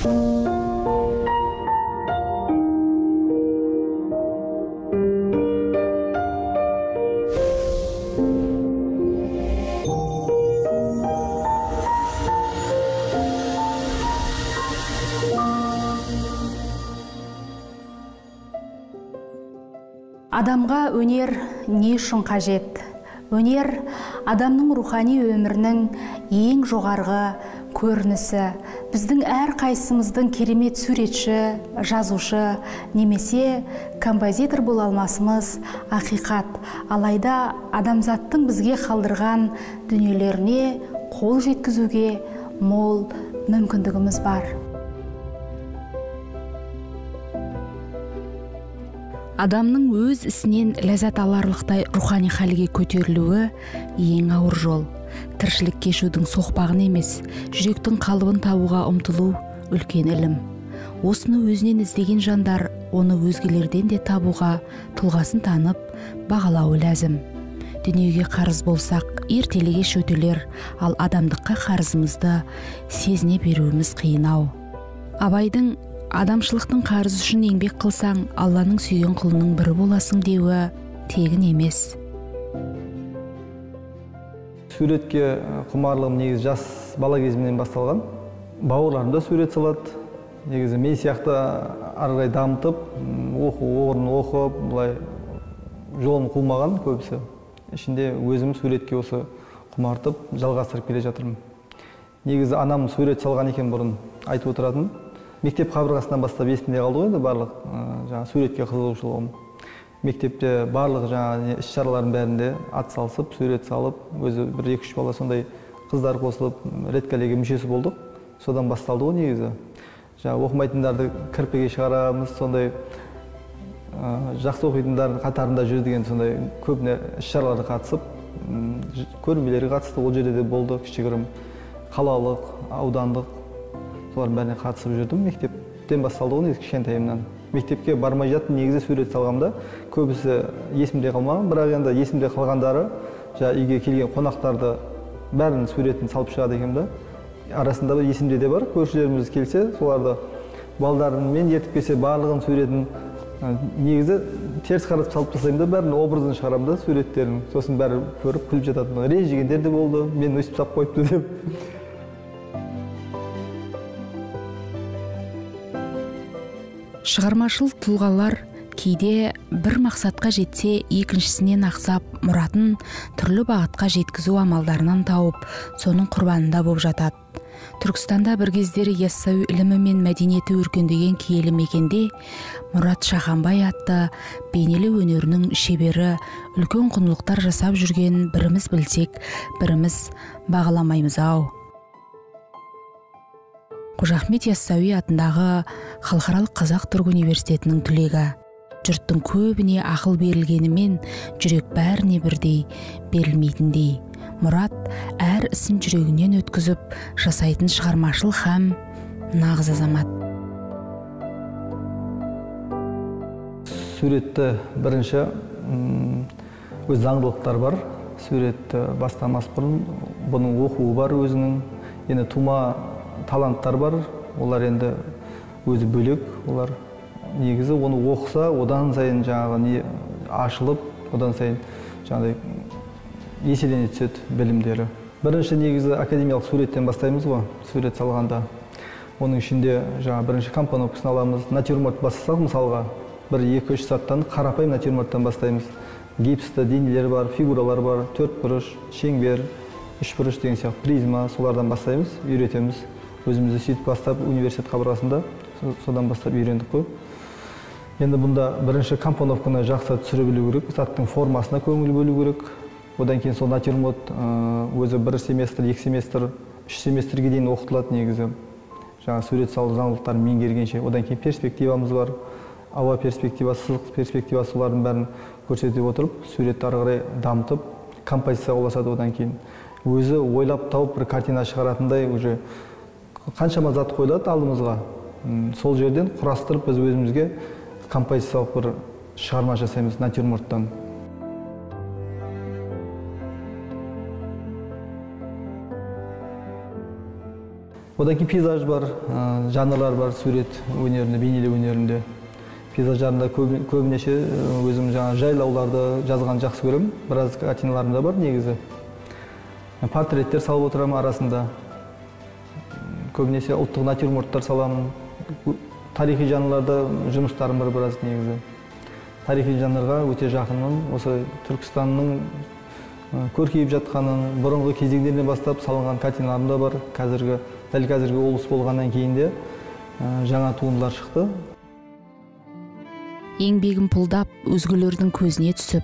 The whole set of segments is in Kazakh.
Адамға өнер не үшін қажет? Өнер адамның рухани өмірінің ең жоғарғы көрінісі. Біздің әрқайсымыздың керемет суретші, жазушы немесе композитор бола алмасымыз ақиқат. Алайда адамзаттың бізге қалдырған дүниелеріне қол жеткізуге мол мүмкіндігіміз бар. Адамның өз ісінен ләззат аларлықтай рухани халге көтерілуі ең ауыр жол. Тіршілік кешудің соқпағын емес, жүректің қалыбын табуға ұмтылу үлкен ілім. Осыны өзінен іздеген жандар оны өзгелерден де табуға тұлғасын танып, бағалауы ләзім. Дүниеге қарыз болсақ, ертелі-кеш өтелер, ал адамдыққа қарызымызды сезіне беруіміз қиын-ау. Абайдың адамшылықтың қарызы үшін еңбек қылсаң, Алланың сүйген құлының бірі боласың деуі тегін емес. Суретке құмарлығым негізі жас бала кезімнен басталған. Бауырларым да сурет салады. Негізі мен сияқты ары қарай дамытып, оқу орнын оқып, былай жолын қумаған көбісі. Ішінде өзім суретке осы құмартып, жалғастырып келе жатырмын. Негізі анам сурет салған екен бұрын, айтып отыратын. Мектеп қабырғасынан бастап есімде қалды ғой енді барлық жаңа суретке қызығушылығым. Мектепте барлық жаңа іс-шаралардың бәрінде ат салысып, сурет салып, өзі бір 2-3 бала сондай қыздар қосылып, редколлегия мүшесі болдық. Содан басталды ғой негізі. Жаңа оқымайтындарды кірпіге шығарамыз, сондай жақсы оқитындардың қатарында жүр деген сондай көп іс-шараларға қатысып, көрмелерге қатысты, ол жерде де болды кішігірім қалалық, аудандық. Солардың бәріне қатысып жүрдім. Мектептен басталды ғой негізі кішкентайымнан. Мектепке бармай жатып негізі сурет салғамда көбісі есімде қалмаған, бірақ енді есімде қалғандары жаңа үйге келген қонақтарды бәрінің суретін салып шығады екен да. Арасында бір есімде де бар, көршілеріміз келсе, соларды балдарымен ертіп келсе, барлығының суретін негізі теріс қаратып салып тастаймын да, бәрінің образын шығарамын да суреттерін. Сосын бәрі көріп күліп жататын. Ренжігендер де болды, мен өстіп салып қойыпты деп. Шығармашыл тұлғалар кейде бір мақсатқа жетсе, екіншісінен ақсап, мұратын түрлі бағытқа жеткізу амалдарынан тауып, соның құрбанында боп жатады. Түркістанда бір кездері Яссауи ілімі мен мәдениеті өркендеген киелі мекенде Мұрат Шаханбай атты бейнелеу өнерінің шебері үлкен құндылықтар жасап жүрген біріміз білсек, біріміз бағаламаймыз ау. Қожа Ахмет Яссауи атындағы Халықаралық Қазақ-Түрік университетінің түлегі. Жұрттың көбіне ақыл берілгенімен жүрек бәріне бірдей берілмейтіндей. Мұрат әр ісін жүрегінен өткізіп жасайтын шығармашыл һәм нағыз азамат. Суретті бірінші өз заңдылықтар бар. Суретті бастамас бұрын бұның оқуы бар өзінің. Енді тума таланттар бар, олар енді өзі бөлек, олар негізі оны оқыса, одан сайын жаңағы не ашылып, одан сайын жаңағыдай еселене түседі білімдері. Бірінші негізі академиялық суреттен бастаймыз ғой, сурет салғанда. Оның ішінде жаңа бірінші компоновкасын аламыз, натюрморт бастасақ мысалға, 1-2-3 сағаттан қарапайым натюрморттан бастаймыз. Гипсті денелер бар, фигуралар бар, төрт бұрыш, шеңбер, үш бұрыш деген сияқты призма, солардан бастаймыз, үйретеміз. Өзімізді сөйтіп бастап университет қабырғасында содан бастап үйрендік қой. Енді бұнда бірінші компоновканы жақсы түсіре білу керек, заттың формасына көңіл бөлу керек. Одан кейін сол натюрморт өзі бір семестр, 2 семестр, 3 семестрге дейін оқытылады негізі. Жаңа сурет салу заңдылықтарын меңгергенше. Одан кейін перспективамыз бар, ауа перспективасы, сызық перспективасы, солардың бәрін көрсетіп отырып, суретті ары қарай дамытып, композицияға ұласады одан кейін. Өзі ойлап тауып бір картина шығаратындай уже қаншама зат қойылады алдымызға. Сол жерден құрастырып біз өзімізге композициялық бір шығарма жасаймыз натюрморттан. Одан кейін пейзаж бар, жанрлар бар сурет өнерінде, бейнелеу өнерінде. Пейзаж жанрында көбінесе өзім жаңа жайлауларды жазған жақсы көремін. Біраз картиналарым да бар негізі. Портреттер салып отырамын арасында. Көбінесе ұлттық натюрморттар саламын. Тарихи жанрларда жұмыстарым бар біраз негізі. Тарихи жанрға өте жақынмын. Осы Түркістанның көркейіп жатқанын, бұрынғы кезеңдерден бастап салынған картиналарым да бар. Қазіргі, дәл қазіргі облыс болғаннан кейін де жаңа туындылар шықты. Еңбегін пұлдап, өзгелердің көзіне түсіп,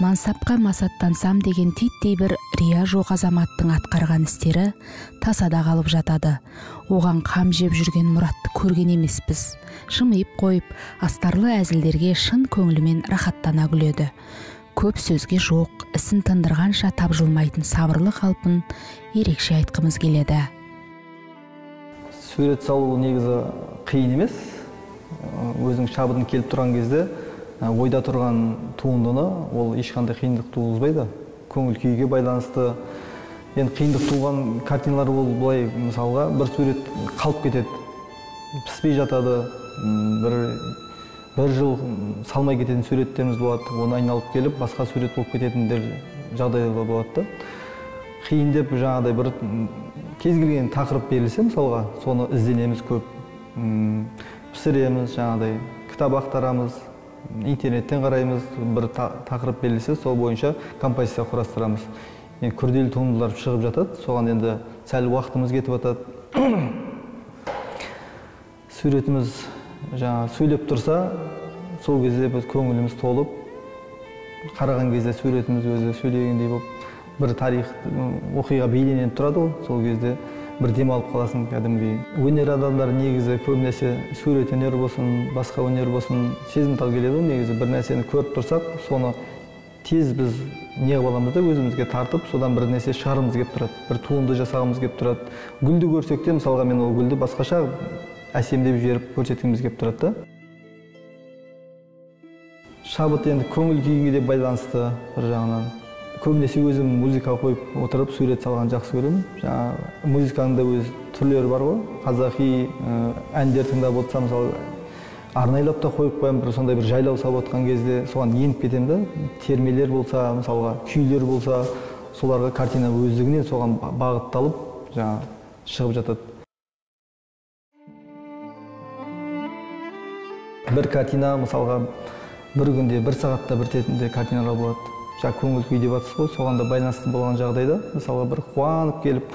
мансапқа масаттансам деген титтей бір рия жоқ азаматтың атқарған істері тасада қалып жатады. Оған қам жеп жүрген Мұратты көрген емеспіз. Жымиып қойып, астарлы әзілдерге шын көңілімен рахаттана күледі. Көп сөзге жоқ, ісін тындырғанша тапжылмайтын сабырлы қалпын ерекше айтқымыз келеді. Сурет салу негізі қиын емес. Өзің шабытың келіп тұрған кезде ойда тұрған туындыны ол ешқандай қиындық туғызбайды. Көңіл күйге байланысты. Енді қиындық туған картиналар ол былай, мысалға бір сурет қалып кетеді, піспей жатады, бір жыл салмай кететін суреттеріміз болады. Оны айналып келіп басқа сурет болып кететіндер жағдайлар болады да. Қиын деп жаңағыдай бір кез келген тақырып берілсе, мысалға, соны ізденеміз көп. Пісіреміз, жаңағыдай кітап ақтарамыз, интернеттен қараймыз, бір тақырып берілсе, сол бойынша композиция құрастырамыз. Енді күрделі туындылар шығып жатады, соған енді сәл уақытымыз кетіп жатады. Суретіміз жаңа сөйлеп тұрса, сол кезде біз көңіліміз толып, қараған кезде суретіміз өзі сөйлегендей болып, бір тарих оқиға бейнеленіп тұрады ғой, сол кезде бір демалып қаласың кәдімгідей. Өнер адамдары негізі көбінесе сурет өнері болсын, басқа өнер болсын, сезімтал келеді ғой негізі. Бір нәрсені көріп тұрсақ, соны тез біз не қылып аламыз да, өзімізге тартып, содан бір нәрсе шығарғымыз келіп тұрады, бір туынды жасағымыз келіп тұрады. Гүлді көрсек те, мысалға, мен ол гүлді басқаша әсемдеп жіберіп көрсеткіміз келіп тұрады да. Шабыт енді көңіл күйге де байланысты бір жағынан. Көбінесе өзім музыка қойып отырып сурет салған жақсы көремін. Жаңа музыканың да өз түрлері бар ғой. Қазақи әндер тыңдап отырсам, мысалы, арнайлап та қойып қоямын, бір сондай бір жайлау салып отқан кезде соған еніп кетемін да. Термелер болса, мысалға, күйлер болса, соларға картина өздігінен соған бағытталып, жаңа шығып жатады. Бір картина, мысалға, бір күнде, бір сағатта бітетін де картиналар болады. Жаңа көңіл күй деп жатсыз ғой, соған да байланысты болған жағдайда, мысалға, бір қуанып келіп,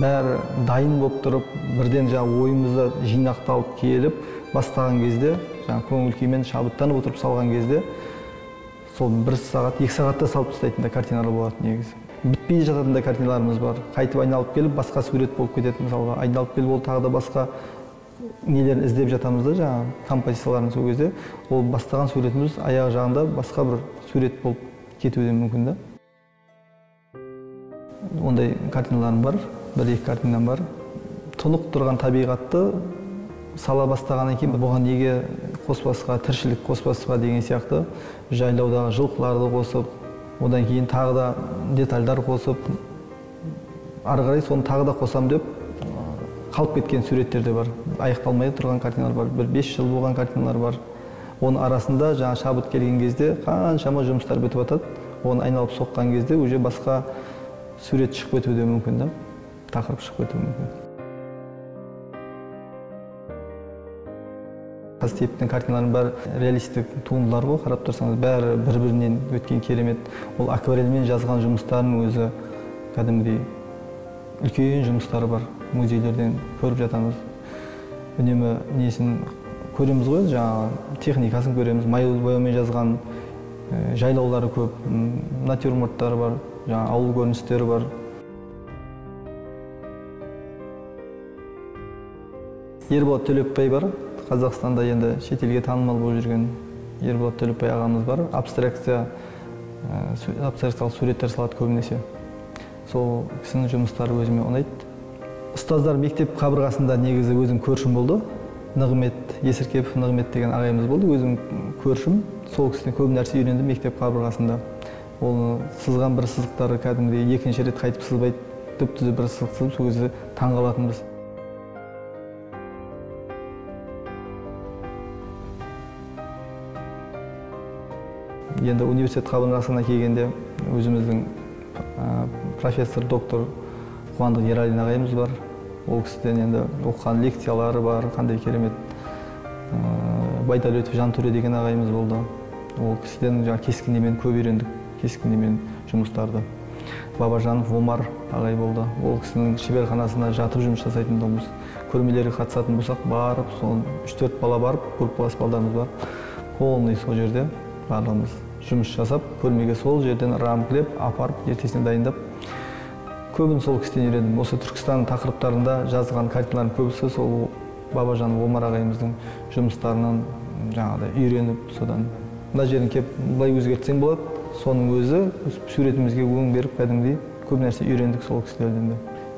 бәрі дайын болып тұрып, бірден жаңа ойымызда жинақталып келіп, бастаған кезде, жаңа көңіл күймен шабыттанып отырып салған кезде, сол бір сағат, екі сағатта салып тастайтын да картиналар болады негізі. Бітпей жататын да картиналарымыз бар. Қайтып айналып келіп, басқа сурет болып кетеді, мысалға, айналып келіп, ол тағы да басқа нелерін іздеп жатамыз да, жаңа композицияларын сол кезде, ол бастаған суретіміз аяқ жағында басқа бір сурет болып кетуі де мүмкін да. Ондай картиналарым бар, бір-екі картинам бар. Тұнық тұрған табиғатты сала бастағаннан кейін бұған неге қоспасқа, тіршілік қоспасқа деген сияқты жайлаудағы жылқыларды қосып, одан кейін тағы да детальдар қосып, ары қарай соны тағы да қосам деп қалып кеткен суреттер де бар. Аяқталмай тұрған картиналар бар, бір 5 жыл болған картиналар бар. Оның арасында жаңа шабыт келген кезде қаншама жұмыстар бітіп жатады. Оны айналып соққан кезде уже басқа сурет шығып кетуі де мүмкін да, тақырып шығып кетуі мүмкін. Қастеевтің картиналарының бәрі реалистік туындылар ғой, қарап тұрсаңыз, бәрі бір-бірінен өткен керемет. Ол акварельмен жазған жұмыстарының өзі кәдімгідей үлкен жұмыстары бар. Музейлерден көріп жатамыз. Үнемі несін көреміз ғой, жаңағы техникасын көреміз. Майлы бояумен жазған жайлаулары көп, натюрморттары бар, жаңағы ауыл көріністері бар. Ерболат Төлепбай бар. Қазақстанда енді шетелге танымал болып жүрген Ерболат Төлепбай ағамыз бар. Абстракциялық суреттер салады көбінесе. Сол кісінің жұмыстары өзіме ұнайды. Ұстаздар мектеп қабырғасында негізі өзім көршім болды. Нығмет Есіркепов Нығмет деген ағайымыз болды, өзім көршім. Сол кісіден көп нәрсе үйрендім мектеп қабырғасында. Ол сызған бір сызықтары кәдімгідей екінші рет қайтып сызбайды, түп-түзу бір сызық сызып, сол кезде таңғалатынбыз. Енді университет қабырғасына келгенде өзіміздің профессор, доктор Қуандық Ералин ағайымыз бар. Ол кісіден енді оқыған лекциялары бар, қандай керемет. Байдәулетов Жантөре деген ағайымыз болды. Ол кісіден жаңа кескіндемені көп үйрендік, кескіндемен жұмыстарды. Бабажанов Омар ағай болды. Ол кісінің шеберханасында жатып жұмыс жасайтын тұғынбыз. Көрмелерге қатысатын болсақ, барып, соны 3-4 бала барып, группалас балдарымыз бар. Полный сол жерде барлығымыз жұмыс жасап, көрмеге сол жерден рамкілеп, апарып, ертесіне дайындап. Көбін сол кісіден үйрендім. Осы Түркістан тақырыптарында жазған картиналардың көбісі сол Бабажанов Омар ағайымыздың жұмыстарынан жаңағыдай үйреніп, содан мына жерін кеп былай өзгертсең болады, соның өзі суретімізге өң беріп кәдімгідей көп нәрсе үйрендік сол кісілерден де.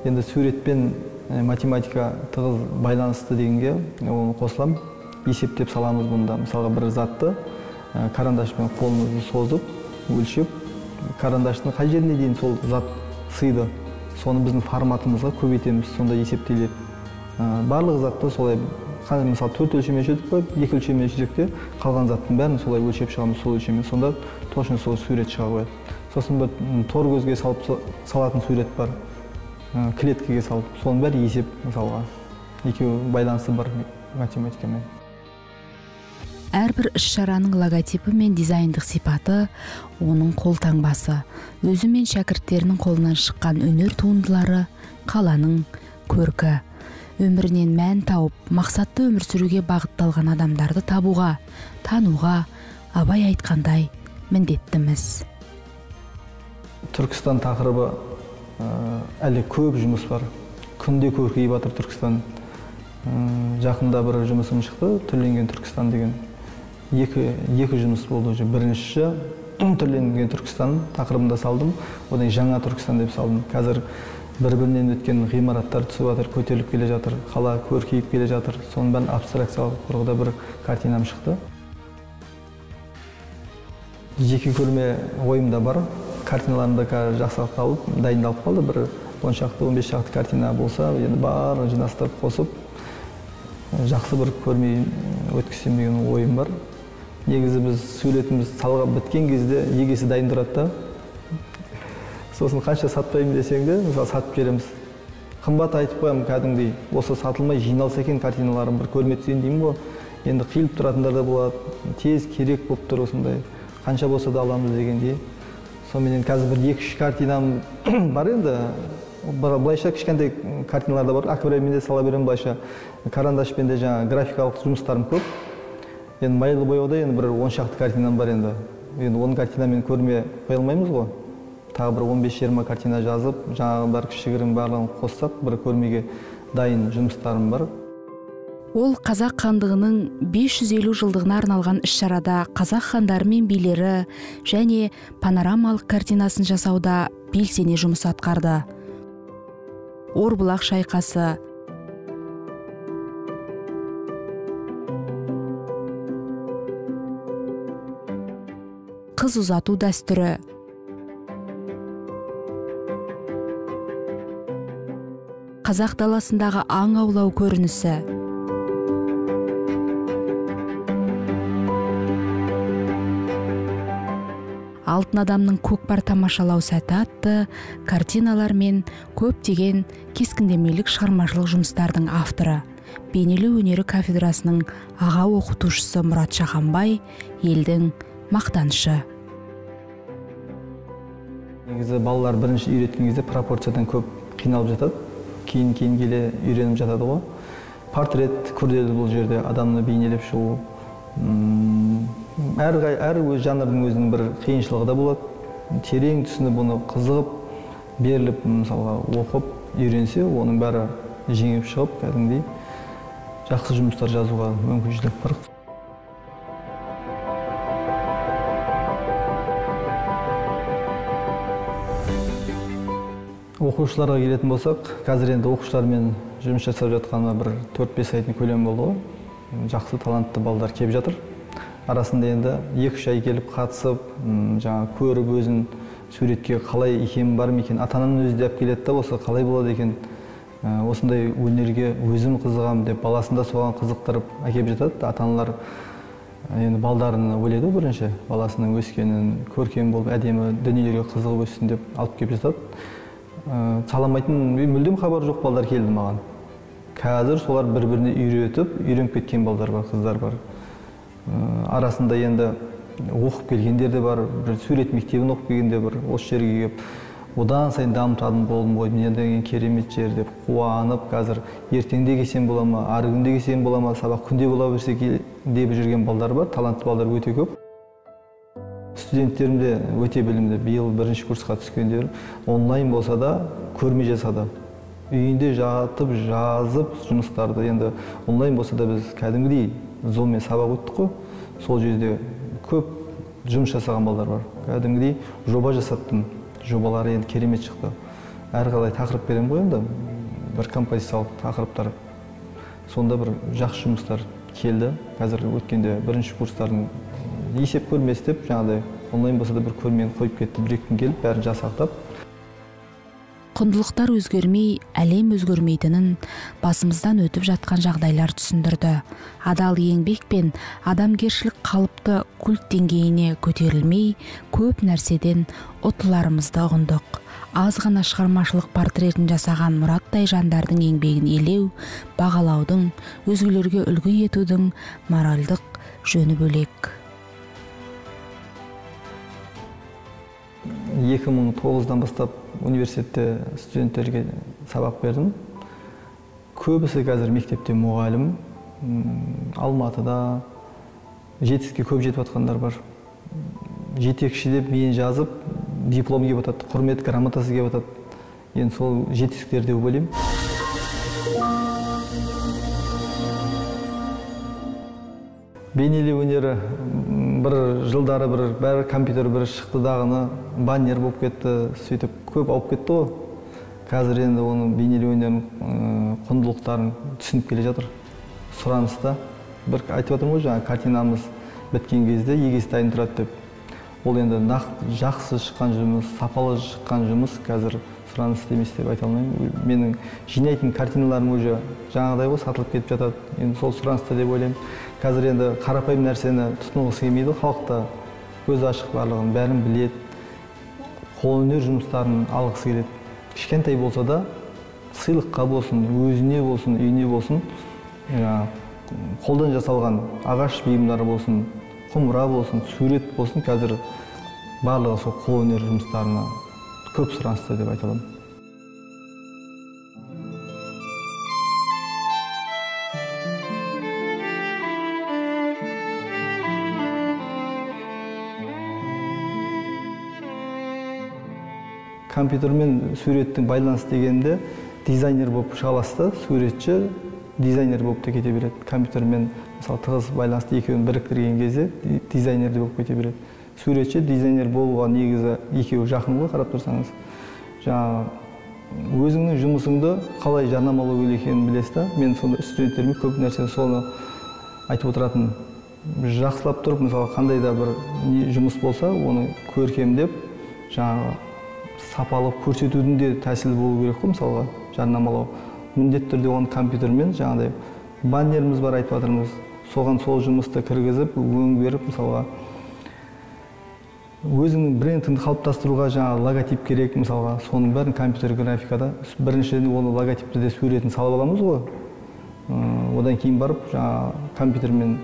Енді сурет пен математика тығыз байланысты дегенге оны қосыламын. Есептеп саламыз бұнда. Мысалға бір затты карандашпен қолымызды созып, өлшеп, карандаштың қай жеріне дейін сол зат сыйды, соны біздің форматымызға көбейтеміз, сонда есептеледі. Барлық затты солай, мысалы 4 өлшеммен өлшедік қой, 2 өлшеммен өлшесек те, қалған заттың бәрін солай өлшеп шығамыз, сол өлшеммен. Сонда точно сол сурет шыға қояды. Сосын бір тор көзге салып салатын сурет бар, клеткеге салып, соның бәрі есеп мысалға. Екеуі байланысы бар математикамен. Әрбір іс-шараның логотипі мен дизайндық сипаты, оның қолтаңбасы, өзі мен шәкірттерінің қолынан шыққан өнер туындылары, қаланың көркі. Өмірінен мән тауып, мақсатты өмір сүруге бағытталған адамдарды табуға, тануға, Абай айтқандай міндеттіміз. Түркістан тақырыбы әлі көп жұмыс бар. Күнде көркейіп жатыр Түркістан. Жақында бір жұмысым шықты, Түрленген Түркістан деген. Екі жұмыс болды уже. Біріншісі Түрленген Түркістан тақырыбында салдым, одан жаңа Түркістан деп салдым. Қазір бір-бірінен өткен ғимараттар түсіп жатыр, көтеріліп келе жатыр, қала көркейіп келе жатыр. Соның бәрін абстракциялық тұрғыда бір картинам шықты. Жеке көрме ойымда бар. Картиналарым да қазір жақсылап дайындалып қалды. Бір 10 шақты, 15 шақты картина болса, енді барлығын жинастырып қосып, жақсы бір көрме өткізсем деген ойым бар. Негізі біз суретіміз салға біткен кезде егесі дайын тұрады да. Сосын қанша сатпаймын десең де, мысалы сатып береміз. Қымбат айтып қоямын кәдімгідей. Осы сатылмай жиналса екен картиналарым, бір көрме түсейін деймін ғой. Енді қиылып тұратындар да болады. Тез керек болып тұр осындай. Қанша болса да аламыз дегендей. Сонымен қазір бір 2-3 картинам бар енді. Былайша кішкентай картиналар да бар. Акварельмен де сала беремін былайша. Карандашпен де жаңа графикалық жұмыстарым көп. Енді майлы бояуда енді бір 10 шақты картинам бар енді. Енді 10 картинамен көрме қоя алмаймыз ғой. Тағы бір 15-20 картина жазып, жаңағы бар кішігірім барлығын қоссақ, бір көрмеге дайын жұмыстарым бар. Ол қазақ хандығының 550 жылдығына арналған іс-шарада қазақ хандары мен билері және панорамалық картинасын жасауда белсене жұмыс атқарды. Орбұлақ шайқасы, қыз ұзату дәстүрі, қазақ даласындағы аң аулау көрінісі, алтын адамның көкпар тамашалау сәті атты картиналар мен көптеген кескіндемелік шығармашылық жұмыстардың авторы, бейнелеу өнері кафедрасының аға оқытушысы Мұрат Шаханбай елдің мақтанышы. Негізі балалар бірінші үйреткен кезде пропорциядан көп қиналып жатады. Кейін-кейін келе үйреніп жатады ғой. Портрет күрделі бұл жерде, адамны бейнелеп шығу. Әр өз жанрдың өзінің бір қиыншылығы да болады. Терең түсініп, оны қызығып, беріліп, мысалға оқып, үйренсе, оның бәрі жеңіп шығып, кәдімгідей жақсы жұмыстар жазуға мүмкіншілік бар. Оқушыларға келетін болсақ, қазір енді оқушылармен жұмыс жасап жатқаныма бір 4-5 айдың көлемі болды ғой. Жақсы талантты балдар келіп жатыр. Арасында енді 2-3 ай келіп қатысып, жаңа көріп өзін суретке қалай икемі бар ма екен, ата-ананың өзі де алып келеді да, осы қалай болады екен, осындай өнерге өзім қызығамын деп баласын да соған қызықтырып әкеліп жатады. Ата-аналар Енді балдарын ойлайды ғой бірінші, баласының өскенін, көркем болып, әдемі дүниелерге қызығып өссін деп алып келіп жатады. Саламайтын мүлдем хабар жоқ балдар келді маған. Қазір солар бір-біріне үйретіп, үйреніп кеткен балдар бар, қыздар бар. Арасында енді оқып келгендер де бар, бір сурет мектебін оқып келгендер бар, осы жерге келіп одан сайын дамытатын болдым ғой, міне деген керемет жер деп қуанып, қазір ертеңде келсем бола ма, арғы күнде келсем бола ма, сабақ күнде бола берсе деп жүрген балдар бар, талантты балдар өте көп. Студенттерім де өте білімді, биыл бірінші курсқа түскендер онлайн болса да көрме жасады. Үйінде жатып, жазып жұмыстарды, енді онлайн болса да біз кәдімгідей зуммен сабақ өттік қой, сол жерде көп жұмыс жасаған балдар бар. Кәдімгідей жоба жасаттым. Жобалары енді керемет шықты. Әрі қалай тақырып беремін ғой енді, бір композициялық тақырыптар. Сонда бір жақсы жұмыстар келді. Қазір өткенде бірінші курстардың есеп көрмесі деп, жаңағыдай онлайн болса да бір көрмені қойып кетті. Бір екі күн келіп, бәрін жасақтап. Құндылықтар өзгермей, әлем өзгермейтінін басымыздан өтіп жатқан жағдайлар түсіндірді. Адал еңбек пен адамгершілік қалыпты культ деңгейіне көтерілмей, көп нәрседен ұтыларымызды ұғындық. Аз ғана шығармашылық портретін жасаған Мұраттай жандардың еңбегін елеу, бағалаудың, өзгелерге үлгі етудің моральдық жөні бөлек. 2009-дан бастап университетте студенттерге сабақ бердім. Көбісі қазір мектепте мұғалім, Алматыда жетістікке көп жетіп жатқандар бар. Жетекші деп мен жазып, диплом келіп жатады, құрмет грамотасы келіп жатады. Енді сол жетістіктер деп ойлаймын. Бейнелеу өнері бір жылдары бір бәрі компьютер бір шықты дағыны баннер болып кетті, сөйтіп көп ауып кетті ғой. Қазір енді оның бейнелеу өнерінің құндылықтарын түсініп келе жатыр. Сұраныста бір айтып жатырмын ғой, жаңа картинамыз біткен кезде егесі дайын тұрады деп. Ол енді нақты жақсы шыққан жұмыс, сапалы шыққан жұмыс қазір сұраныста емес деп айта алмаймын. Менің жинайтын картиналарым уже жаңағыдай ғой, сатылып кетіп жатады. Енді сол сұраныста деп ойлаймын. Қазір енді қарапайым нәрсені тұтынғысы келмейді, халықта көзі ашық, барлығын бәрін біледі. Қолөнер жұмыстарын алғысы келеді. Кішкентай болса да сыйлыққа болсын, өзіне болсын, үйіне болсын, қолдан жасалған ағаш бұйымдары болсын, құмыра болсын, сурет болсын, қазір барлығы сол қолөнер жұмыстарына көп сұраныста деп айта аламын. Компьютермен суреттің байланысы дегенде дизайнер болып шыға аласыз да, суретші дизайнер болып та кете береді. Компьютермен мысалы тығыз байланысты екеуін біріктірген кезде дизайнер де болып кете береді. Суретші дизайнер болуға негізі екеуі жақын ғой, қарап тұрсаңыз. Жаңа өзіңнің жұмысыңды қалай жарнамалау керек екенін білесіз да. Мен сонда студенттеріме көп нәрсені соны айтып отыратын. Жақсылап тұрып, мысалы қандай да бір жұмыс болса, оны көркемдеп, жаңағы сапалы көрсетудің де тәсілі болу керек қой, мысалға жарнамалау. Міндетті түрде оны компьютермен жаңағыдай баннеріміз бар, айтып жатырмыз, соған сол жұмысты кіргізіп, өң беріп, мысалға өзіңнің брендіңді қалыптастыруға жаңағы логотип керек, мысалға соның бәрін компьютер графикада біріншіден оны логотипті де суретін салып аламыз ғой, одан кейін барып жаңағы компьютермен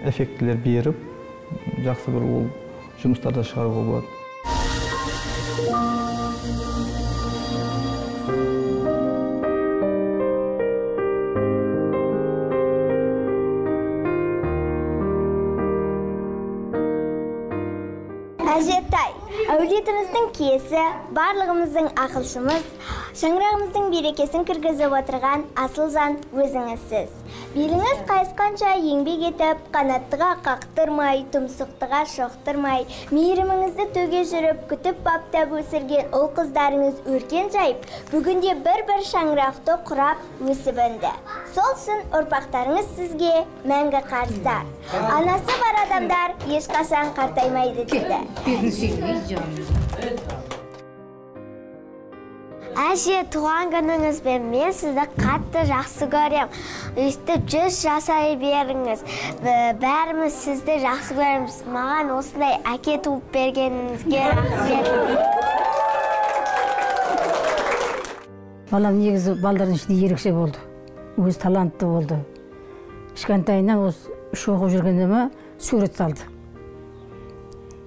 эффектілер беріп, жақсы бір ол жұмыстарды шығаруға болады. Әжетай, әулетіміздің киесі, барлығымыздың ақылшымыз, шаңырағымыздың берекесін кіргізіп отырған асыл жан өзіңізсіз. Беліңіз қайысқанша еңбек етіп, қанаттыға қақтырмай, тұмсықтыға шоқтырмай, мейіріміңізді төге жүріп, күтіп баптап өсірген ұл қыздарыңыз өркен жайып, бүгінде бір-бір шаңырақты құрап өсіп өнді. Сол үшін ұрпақтарыңыз сізге мәңгі қарыздар. Анасы бар адамдар ешқашан қартаймайды дейді. Әже, туған күніңізбен, мен сізді қатты жақсы көрем. Өстіп 100 жасай беріңіз. Бәріміз сізді жақсы көреміз. Маған осындай әке туып бергеніңізге рахмет. Балам негізі балдардың ішінде ерекше болды. Өзі талантты болды. Кішкентайынан осы 3 оқып жүргенде ме сурет салды.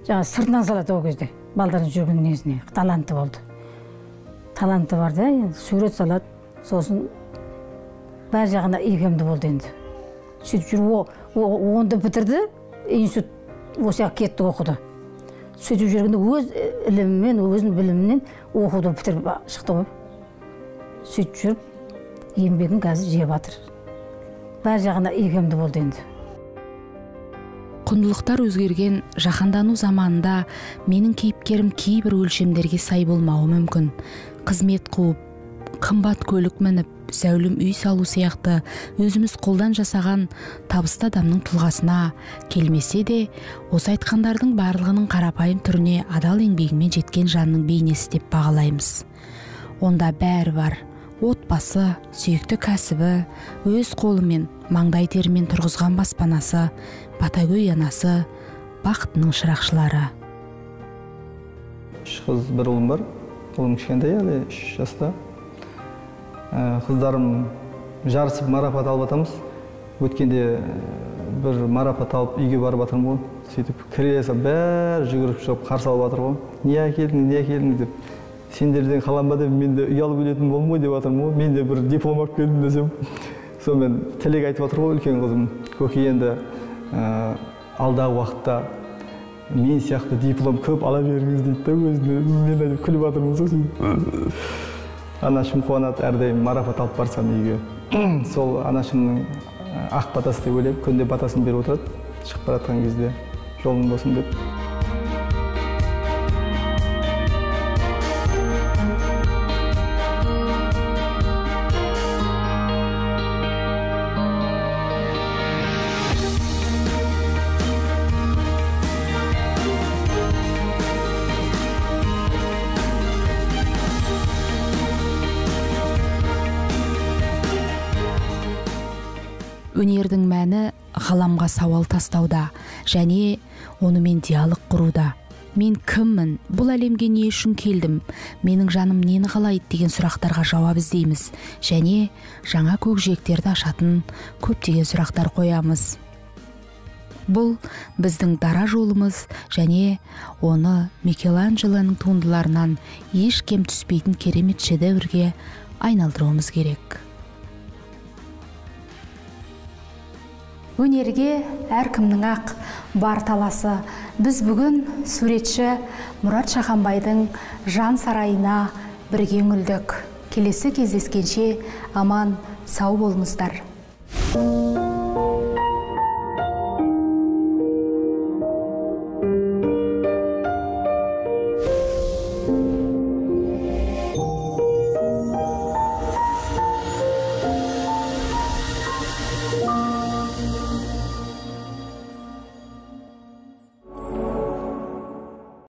Жаңа сыртынан салады ол кезде. Балдардың жүрген несіне таланты болды. Таланты бар да, енді сурет салады, сосын бәр жағына икемді болды енді. Сөйтіп жүріп, онды бітірді, институт осы жаққа кетті оқыды. Сөйтіп жүргенде өз ілімімен, өзінің білімімен оқуды бітіріп шықты ғой. Сөйтіп жүріп, еңбегін қазір жеп жатыр. Бәр жағына икемді болды енді. Құндылықтар өзгерген жаһандану заманында менің кейіпкерім кейбір өлшемдерге сай болмауы мүмкін. Қызмет қуып, қымбат көлік мініп, зәулім үй салу сияқты өзіміз қолдан жасаған табысты адамның тұлғасына келмесе де, осы айтқандардың барлығының қарапайым түріне адал еңбегімен жеткен жанның бейнесі деп бағалаймыз. Онда бәрі бар. Отбасы, сүйікті кәсібі, өз қолымен, маңдай терімен тұрғызған баспанасы, батагөй анасы, бақытының шырақшылары. 3 қыз, 1 ұлым бар. Ұлым кішкентай әлі, 3 жаста. Қыздарым жарысып марапат алып атамыз. Өткенде бір марапат алып үйге барып атырмын ғой. Сөйтіп кіре салып бәрі жүгіріп шығып қарсы алып атыр ғой. Не әкелдің, не әкелдің деп. Сендерден қалам ба деп, мен де ұялып өлетін болдым ғой деп атырмын ғой. Мен де бір диплом алып келдім десем. Сонымен тілек айтып атыр ғой үлкен қызым. Көке, енді алдағы уақытта мен сияқты диплом көп ала беріңіз дейді да өзіне. Мен айтып күліп атырмын сосын. Анашым қуанады, әрдайым марапат алып барсам үйге. Сол анашымның ақ батасы деп ойлаймын, күнде батасын беріп отырады, шығып бара жатқан кезде жолың болсын деп. Өнердің мәні ғаламға сауал тастауда және онымен диалог құруда. Мен кіммін, бұл әлемге не үшін келдім, менің жаным нені қалайды деген сұрақтарға жауап іздейміз және жаңа көкжиектерді ашатын көптеген сұрақтар қоямыз. Бұл біздің дара жолымыз және оны Микеланджелоның туындыларынан еш кем түспейтін керемет шедеврге айналдыруымыз керек. Өнерге әркімнің ақ бар таласы. Біз бүгін суретші Мұрат Шаханбайдың жан сарайына бірге үңілдік. Келесі кездескенше аман сау болыңыздар.